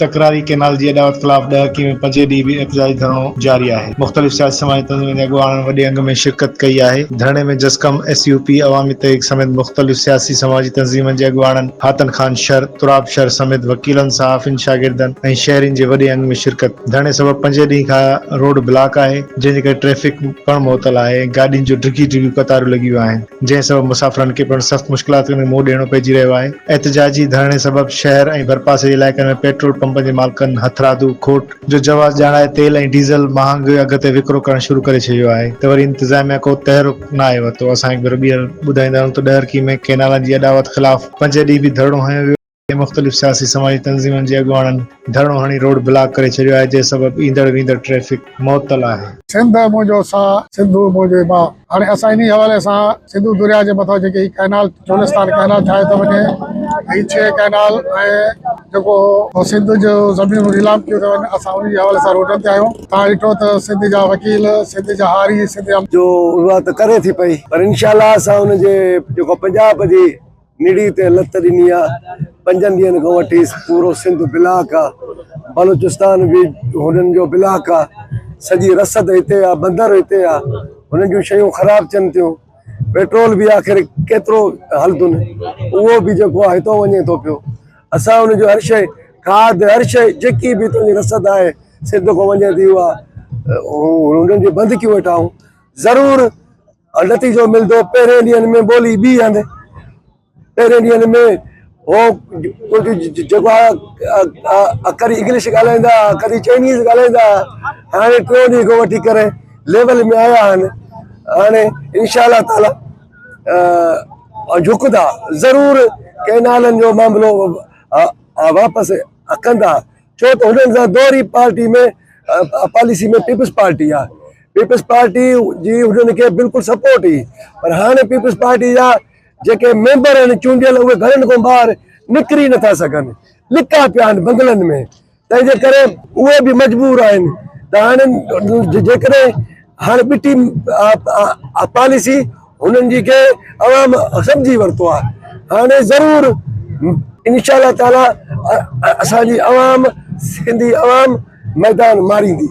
تڪراري ڪئنال جي اڏاوت خلاف ڏهڪي ۾ پنجين ڏينهن به احتجاجي ڌرڻو جاري آهي. مختلف سياسي سماجي تنظيمن جي اڳواڻن وڏي انگ ۾ شرڪت ڪئي آهي. ڌرڻي ۾ جسقم، ايس يو پي، عوامي تحريڪ سميت مختلف سياسي سماجي تنظيمن جي اڳواڻن حاتن خان شر، تراب شر سميت وڪيلن، صحافين، شاگردن ۽ شهرين جي وڏي انگ ۾ شرڪت. ڌرڻي سبب پنجين ڏينهن کان روڊ بلاڪ آهي، جنهن جي ڪري ٽريفڪ پڻ معطل آهي ۽ گاڏين جون ڊگهيون ڊگهيون قطارون لڳي ويون آهن. جنهن سبب مسافرن کي پڻ سخت مشڪلاتن کي منهن ڏيڻو پئجي رهيو آهي. احتجاجي ڌرڻي سبب شهر ۽ ڀرپاسي جي علائقن ۾ پيٽرول پمپن جي مالڪن هٿرادو کوٽ جو جواز ڄاڻائي تيل ۽ ڊيزل مهانگي اگهه تي وڪرو ڪرڻ شروع ڪري ڇڏيو آهي ته وري انتظاميا ڪو تحرڪ ناهي ورتو. اسان هڪ ڀيرو ٻيهر ٻڌائيندا هلون ته ڏهرڪي ۾ ڪئنالن جي اڏاوت خلاف پنجين ڏينهن به ڌرڻو هنيو ويو. مختلف سياسي سماجي تنظيمن جي اڳواڻن ڌرڻو هڻي روڊ بلاڪ ڪري ڇڏيو آهي جنهن سبب ايندڙ ويندڙ ٽريفڪ معطل آهي. سنڌ منهنجو ساهه، سنڌو منهنجي ماء. هاڻي اسان انهي حوالي سان سنڌو درياء جي مٿان جيڪي هي ڪئنال چولستان ڪئنال ٺاهيو ٿو وڃي هي ڇهه ڪئنال ۽ جيڪو سنڌ جو زمينون نيلام ڪيون ٿيون وڃن اسان انهي جي حوالي سان روڊن تي آهيون توهان ڏٺو ته سنڌ جا وڪيل سنڌ جا هاري سنڌ جا جو اها ته ڪري ٿي پئي پر انشاء الله اسان ان جي جيڪو پنجاب جي نڙي تي لت ڏني آ، پنجن ڏينهن کان وٺي پورو سنڌ بلاڪ آ، بلوچستان به هنن جو بلاڪ آ، سڄي رسد هتي آ، بندر هتي آ، هنن جون شيون خراب ٿين ٿيون، پيٽرول به آخر ڪيترو هلندن، اهو به جيڪو آ هتو وڃي ٿو پيو، اسان ان جو هر شيء کاڌ هر شيء جيڪي به هتان جي رسد آهي سنڌ کان وڃي ٿي اها هنن جي بند ڪيون ويٺا آهيون ضرور نتيجو ملندو پهرين ڏينهن ۾ ٻولي ٻي هنڌ پهرين ڏينهن ۾ هو ڪجهه جيڪو آهي ڪڏهن انگلش ڳالهائيندا هئا ڪڏهن چائنيز ڳالهائيندا هئا هاڻي ٽيون ڏينهن کان وٺي ڪري ليول ۾ آيا آهن هاڻي انشاء الله تعالي جهڪندا ضرور ڪئنالن جو معاملو واپس ڪندا ڇو ته هنن سان دوري پارٽي ۾ پاليسي ۾ پيپلز پارٽي آهي پيپلز پارٽي جي هنن کي بلڪل سپورٽ هئي پر هاڻي پيپلز پارٽي جا جيڪي ميمبر آهن چونڊيل اهي گهرن کان ٻاهر نڪري نٿا سگهن لڪا پيا آهن بنگلن ۾ تنهن جي ڪري اهي به مجبور آهن ته هاڻي جيڪڏهن هاڻي ٻٽي پاليسي هنن جي کي عوام سمجهي ورتو آهي هاڻي ضرور انشاء الله تعالي اسان جي عوام سنڌي عوام ميدان ماريندي.